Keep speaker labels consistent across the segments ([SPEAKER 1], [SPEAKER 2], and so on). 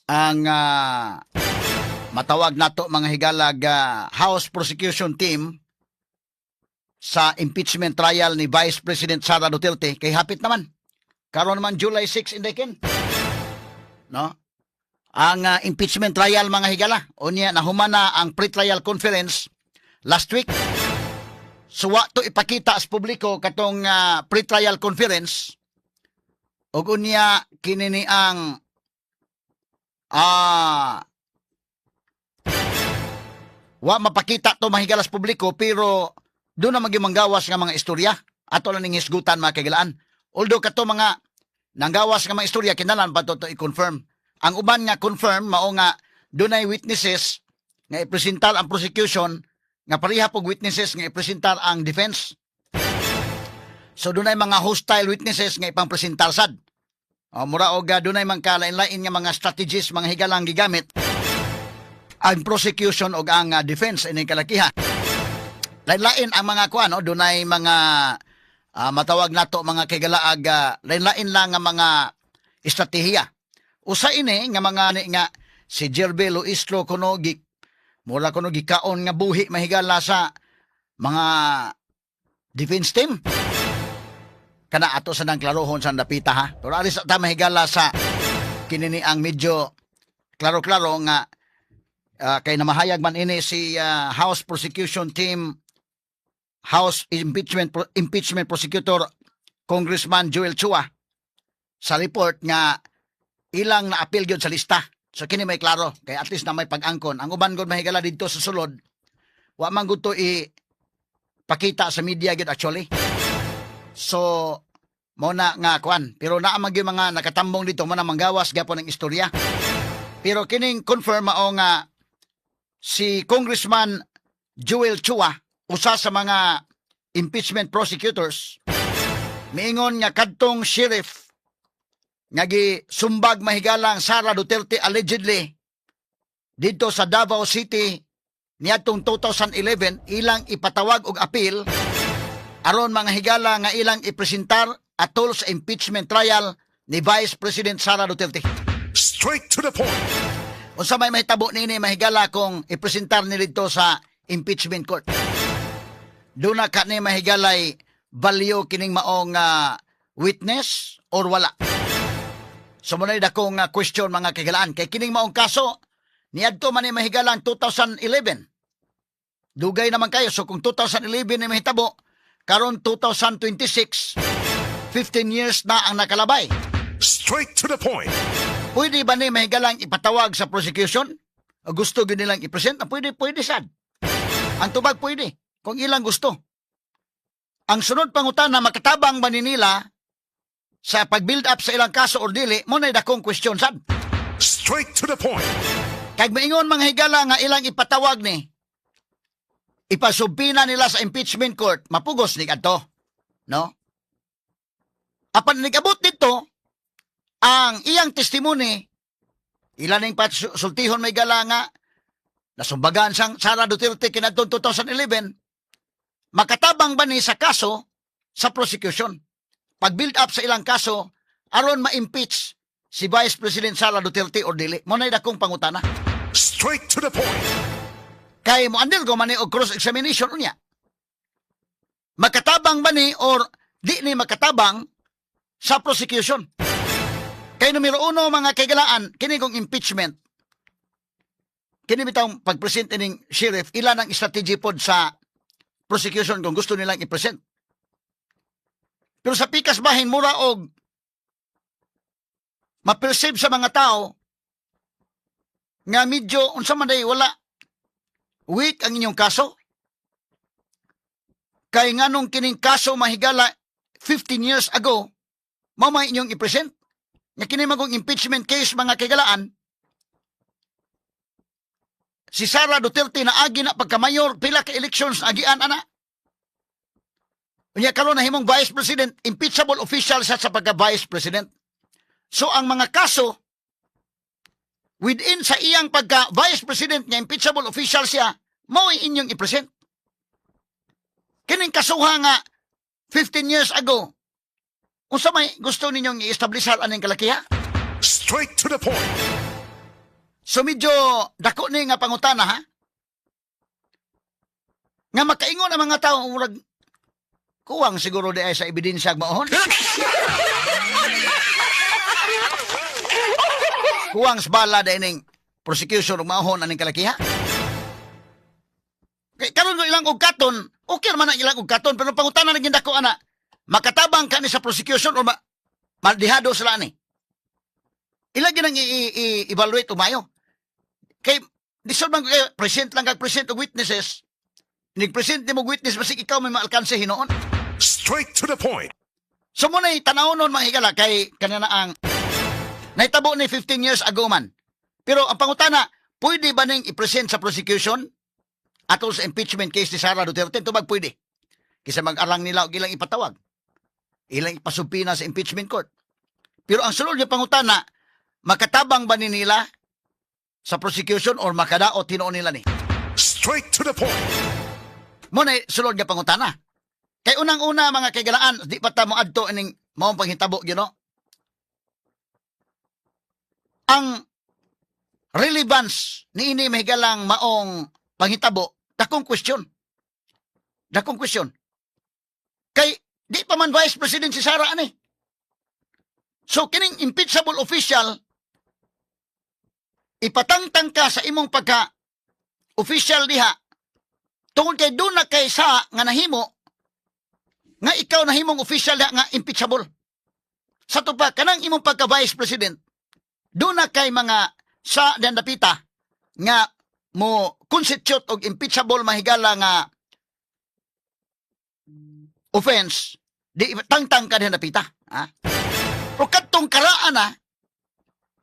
[SPEAKER 1] Ang matawag nato, mga higalag, House Prosecution Team sa impeachment trial ni Vice President Sara Duterte kay hapit naman. Karon naman July 6, inday ken. No? Ang impeachment trial, mga higala. Unya nahuman na ang pre-trial conference last week. So wa to ipakita sa publiko katong pre-trial conference ug unya kini ni ang wa mapakita to, mahigala, sa publiko, pero doon na maging manggawas nga mga istorya ato lang ning hisgutan, mga kahigalaan. Although kato mga nanggawas nga mga istorya, kinahanglan pa to i-confirm. Ang uban nga confirm mao nga dunay witnesses nga ipresentar ang prosecution nga pareha pog witnesses nga ipresentar ang defense. So dunay mga hostile witnesses nga ipang presentar sad. O, mura og dunay man kalain-lain nga mga strategies, mga higalang, gigamit ang prosecution og ang defense ining kalakiha. Lain-lain ang mga kuan, no? Dunay mga matawag nato, mga kigalaag, lain-lain lang nga mga estratehiya. Usa ini nga mga ni nga si Gerville Luistro kuno gi mura kuno gikaon nga buhi, mahigala, sa mga defense team. Kana ato sa nang klarohon sa dapita ha. Pero alis ta, mahigala, sa kinini ang medyo klaro-klaro nga kay namahayag man ini si House Prosecution Team, House Impeachment Prosecutor Congressman Joel Chua sa report nga ilang na-appeal gyud sa lista. So kini may klaro kay at least na may pag-angkon. Ang uban gud, mahigala, didto sa sulod, wa man gud to i pakita sa media gyud actually. So mo na nga kuan, pero naa man gyud mga nakatambong dito mo na manggawas gyapon ng istorya. Pero kining confirm mao nga si Congressman Joel Chua, usa sa mga impeachment prosecutors, miingon nga kadtong sheriff nga gisumbag, mahigalang, Sara Duterte allegedly didto sa Davao City niadtong 2011, ilang ipatawag og appeal aron, mga higala, nga ilang ipresentar atol sa impeachment trial ni Vice President Sara Duterte.
[SPEAKER 2] Straight to the point.
[SPEAKER 1] Unsa may mahitabo niini, mahigala, kung ipresentar ni didto sa impeachment court? Duna ka ni, mahigalay, value kining maong witness or wala? So mo na dakong question, mga kahigalaan, kay kining maong kaso niadto man ni, mahigalang, 2011. Dugay naman kayo. So kung 2011 ni mahitabo, karon 2026, 15 years na ang nakalabay.
[SPEAKER 2] Straight to the point.
[SPEAKER 1] Pwede ba ni, mahigalang, ipatawag sa prosecution? O gusto gyud nilang i-present? Ah, pwede, pwede sad. Ang tubag, pwede kung ilang gusto. Ang sunod pangutana, makatabang ba ni nila sa pag-build up sa ilang kaso or dili, mo na dakong question sad.
[SPEAKER 2] Straight to the point.
[SPEAKER 1] Kag maingon, mga higala, nga ilang ipatawag ni, ipasubpoena nila sa impeachment court, mapugos ni kadto. No? Apan nigabot dito, ang iyang testimony, ilan ning pasultihon, may gala, nga nasumbagan sang Sara Duterte kinadtong 2011, makatabang ba ni sa kaso sa prosecution? Pag-build up sa ilang kaso, aron ma-impeach si Vice President Sara Duterte or dili? Mo na dakong pangutana.
[SPEAKER 2] Straight to the point.
[SPEAKER 1] Kay mo undergo man ni og cross-examination unya. Makatabang ba ni or di ni makatabang sa prosecution? Kay numero uno, mga kaigalaan, kini kong impeachment. Kini bitawng pag-present ining sheriff, ilan ang strategy pod sa prosecution kung gusto nilang i-present. Pero sa pikas bahin, mura og ma-perceive sa mga tao nga medyo unsa man day, wala, weak ang inyong kaso. Kay nganong kining kaso, mahigala, 15 years ago, mao may inyong i-present? Nga kini magong impeachment case, mga kaigalaan, si Sara Duterte na agi na pagka-mayor, pila ka elections na agian ana. Unya karon nahimong vice president, impeachable official siya sa pagka vice president. So ang mga kaso within sa iyang pagka vice president nga impeachable official siya, mao inyong i-present. Kining kasuha nga 15 years ago, unsa may gusto ninyong i-establishar aning kalakiha?
[SPEAKER 2] Straight to the point.
[SPEAKER 1] So medyo dako ni nga pangutana, ha? Nga makaingon ang mga tao, murag kuwang siguro di ay sa ebidensya ag maohon. Kuwang sa bala di ning prosecution ug maohon aning kalakiha. Kay karon kung ilang og katon, okay man ang ilang og katon, pero pangutana naging dako ana, makatabang ka ni sa prosecution o maldihado sila ani? Ila ginang i-evaluate umayo. Kay lisod man kayo, present lang kag present og witnesses. Nig-present nimo og witness, basig ikaw may maalkanse hinuon.
[SPEAKER 2] Straight to the point.
[SPEAKER 1] So mo na'y tanaw nun, mga higala, kay kanina ang nahitabo ni 15 years ago man. Pero ang pangutana, pwede ba ning i-present sa prosecution atol sa impeachment case ni Sara Duterte? Tubag pwede. Kisa mag-arang nila og ilang ipatawag, ilang ipasubpoena sa impeachment court. Pero ang sulod yung pangutana, makatabang ba ni nila sa prosecution or makadaot hinuon nila ni?
[SPEAKER 2] Straight to the point.
[SPEAKER 1] Mo na sulod nga pangutana. Kay unang-una, mga kaigalaan, di pa ta mo adto ining maong panghitabo gyud, no? Ang relevance niini, mahigalang maong panghitabo, dakong question. Dakong question. Kay di pa man vice president si Sara ani. So kining impeachable official, ipatangtang ka sa imong pagka official diha tungod kay doon na kay sa nga nahimo nga ikaw nahimong official diha nga impeachable. Sa pa kanang imong pagka vice president, doon na kay mga sa dapita nga mo constitute og impeachable, mahigala, nga offense, di tangtang ka diha dapita, ha? O kadtong karaan na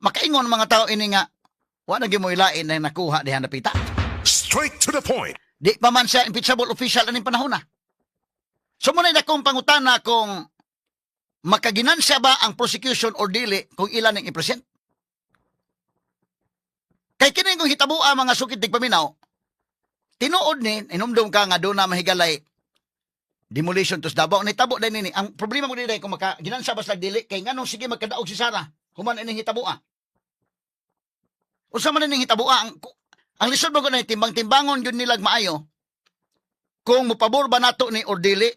[SPEAKER 1] makaingon ang mga tao ini nga wa na gyud mo ilain na nakuha diha dapita.
[SPEAKER 2] Straight to the point.
[SPEAKER 1] Di pa man siya impeachable official aning panahon na. So muna na kong pangutana kung makaginansya ba ang prosecution or dili kung ilan ang i-present. Kay kini kung hitabua, mga sukit tigpaminaw, tinuod ni, inumdum ka nga doon na mahigalay demolition to sa Davao. Nitabo din nini. Ang problema mo dili kung makaginansya ba sila dili, kay nganong sige magkadaog si Sara human ining hitabua? Unsa man ining hitabua? Ang lisod mo na timbang-timbangon yun nilag maayo kung mopabor ba nato ni or dili.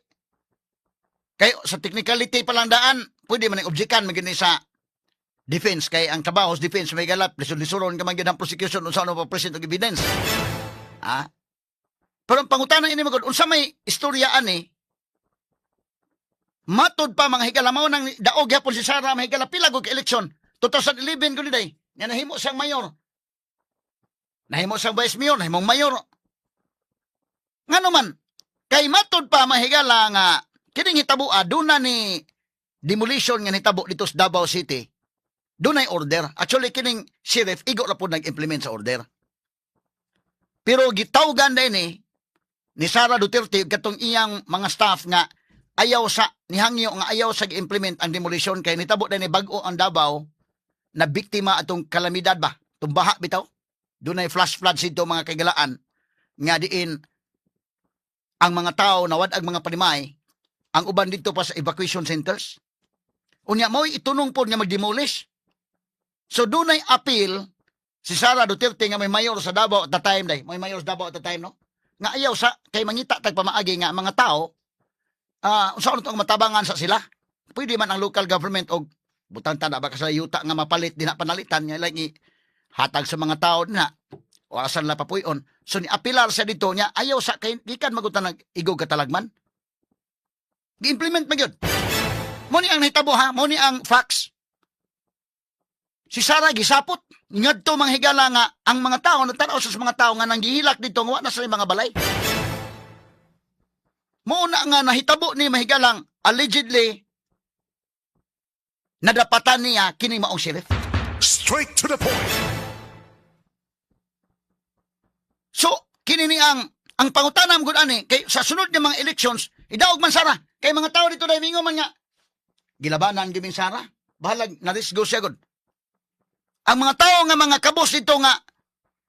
[SPEAKER 1] Kay sa technicality pa lang daan, pwede man ang objekan man gyud ni sa defense, kay ang trabaho sa defense may galap lisod-lisoron ka man gyud ang prosecution unsa ano pa present og evidence. Ah. Pero ang pangutana ini magud, unsa may istorya ani? Matod pa, mga higala, mao nang daog gyapon si Sara, mga higala, pila gud ka eleksyon, 2011 gud day nga nahimo siyang mayor. Nahimo siyang vice mayor, nahimong mayor. Ngano man, kay matod pa, mahigala, nga kining hitabua duna ni demolition nga nitabo dito sa Davao City. Dunay order. Actually, kining sheriff igo ra pud nag-implement sa order. Pero gitawgan din ni Sara Duterte katong iyang mga staff nga ayaw sa nihangyo nga ayaw sa gi-implement ang demolition kay nitabo din ni bag-o ang Davao na biktima atong kalamidad ba, tumbaha bitaw. Dunay flash floods dito, mga kaigalaan, nga diin ang mga tao nawad ang mga panimay, ang uban dito pa sa evacuation centers. Unya mo'y itunong pod nga mag-demolish. So dunay appeal si Sara Duterte nga may mayor sa Davao at the time day, may mayor sa Davao at the time, no, nga ayaw sa kay mangita tag pamaagi nga ang mga tao unsa ang matabangan sa sila. Pwede man ang local government og butang na ba ka sa yuta nga mapalit din na panalitan nga like hatag sa mga tao na o asan la papuyon. So ni apilar siya dito niya ayaw sa kay gikan magutan nag igog katalagman. Gi-implement man gyud. Mo ni ang nahitabo, ha, mo ni ang facts. Si Sara gisapot ngadto, mga higala, nga ang mga tao nagtanaw sa mga tao nga nanggihilak dito nga wa na sila mga balay. Mo na nga nahitabo ni, mahigalang, allegedly nadapatan niya kini maong sheriff.
[SPEAKER 2] Straight to the point.
[SPEAKER 1] So kini ni ang pangutana mo gud ani kay sa sunod nga mga elections idaog man Sara kay mga tao dito dahil mingo man nga gilabanan gyud Sara, bahalag narisgo siya gud. Ang mga tao nga mga kabos dito nga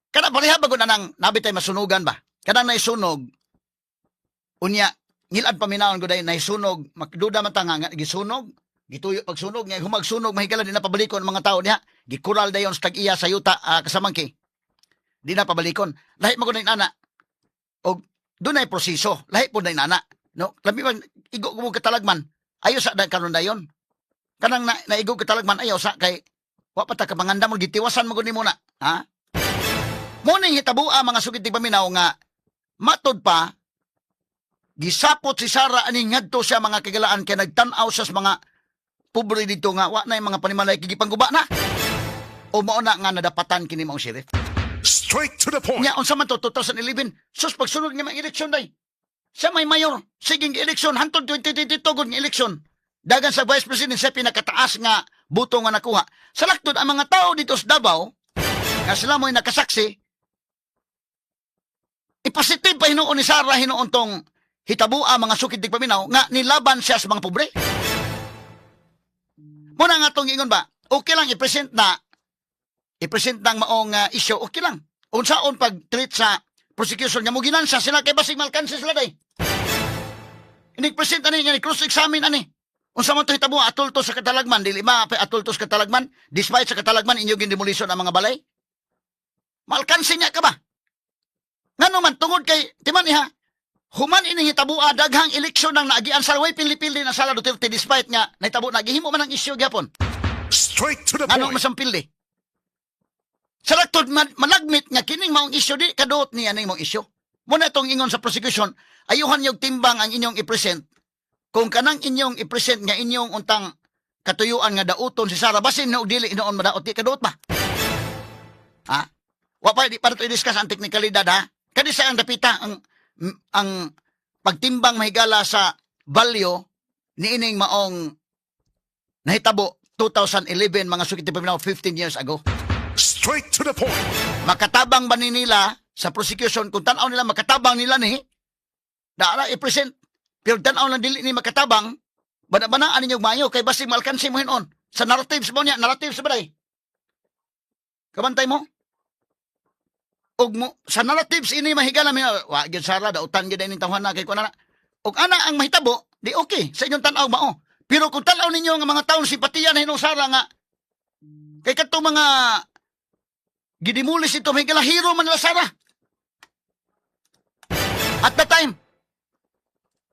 [SPEAKER 1] kada pareha ba gud anang nabitay masunugan ba, kada naisunog unya ngilad paminawon gud ay naisunog, makduda man ta nga gisunog, gituyo pagsunog nga humagsunog, mahigala, di na pabalikon ang mga tao niya. Gikural dayon sa tag-iya sa yuta, kasamangki. Di na pabalikon. Lahi man gud na ana. Og dunay proseso, lahi pud na ana. No, labi man igo mo katalagman. Ayo sa da karon dayon. Kanang na, naigo katalagman, ayaw sa kay wa pa ta kamanganda mo, gitiwasan mo gud nimo na, ha? Mo ning hitabua, mga sugid paminaw, nga matod pa gisapot si Sara ani ngadto siya, mga kahigalaan, kay nagtan-aw siya sa mga pobre dito nga wa na yung mga panimalay kay gipangguba na. O mao na nga nadapatan kini maong sheriff.
[SPEAKER 2] Straight to the point.
[SPEAKER 1] Nya unsa man to 2011, sus, pagsunod nga mga eleksyon day. Siya may mayor, sige nga eleksyon hantod 2022 gud nga eleksyon. Dagan sa vice president sa pinakataas nga buto nga nakuha. Sa laktod ang mga tao dito sa Davao nga sila mo'y nakasaksi, ipositive pa hinuon ni Sara hinuon tong hitabua, mga sukid tigpaminaw, nga nilaban siya sa mga pobre. Muna nga tong ingon ba, okay lang i-present na i-present ng maong issue, okay lang. Unsaon pag-treat sa prosecution nga mo ginansa sila kay basig malkansi sila day. Inig-present ani nga ni cross-examine ani. Unsa man to hitabo atulto sa katalagman, dili ba atulto sa katalagman, despite sa katalagman inyo gindemolition ang mga balay? Malkansi niya ka ba? Ngano man tungod kay timan iha, human ining hitabua, daghang eleksyon ang naagian sa way pili-pili na Sara Duterte despite nga nahitabo na gihimo man ang issue gyapon.
[SPEAKER 2] Straight to the
[SPEAKER 1] Ano
[SPEAKER 2] point.
[SPEAKER 1] masang pildi? Sa laktod malagmit nga kining maong issue di kaduot ni aning maong issue. Muna itong ingon sa prosecution, ayuhan yung timbang ang inyong i-present. Kung kanang inyong i-present nga inyong untang katuyuan nga dauton si Sara, basin na og dili inoon madaot, di kaduot ba? Ha? Wa pa di pa to i-discuss ang teknikalidad, ha. Kani sa ang dapita ang pagtimbang, mahigala, sa value niining maong nahitabo 2011, mga sukit paminaw, 15 years ago.
[SPEAKER 2] Straight to the point.
[SPEAKER 1] Makatabang ba ni nila sa prosecution? Kung tanaw nila makatabang nila ni daara i-present, pero tanaw lang dili ni makatabang, bana-banaan ninyo maayo kay basig malkansi mo hinon sa narratives mo niya, narratives ba day kabantay mo og mo sa narratives ini, mahigala mi wa gyud Sara, dautan gyud ining tawhan na kay kuan na og ana ang mahitabo, di okay sa inyong tan-aw mao. Pero kung tan-aw ninyo nga mga taon simpatiya na hinong Sara nga kay kadtong mga gidemolis ito, mahigala, hero man nila Sara at that time.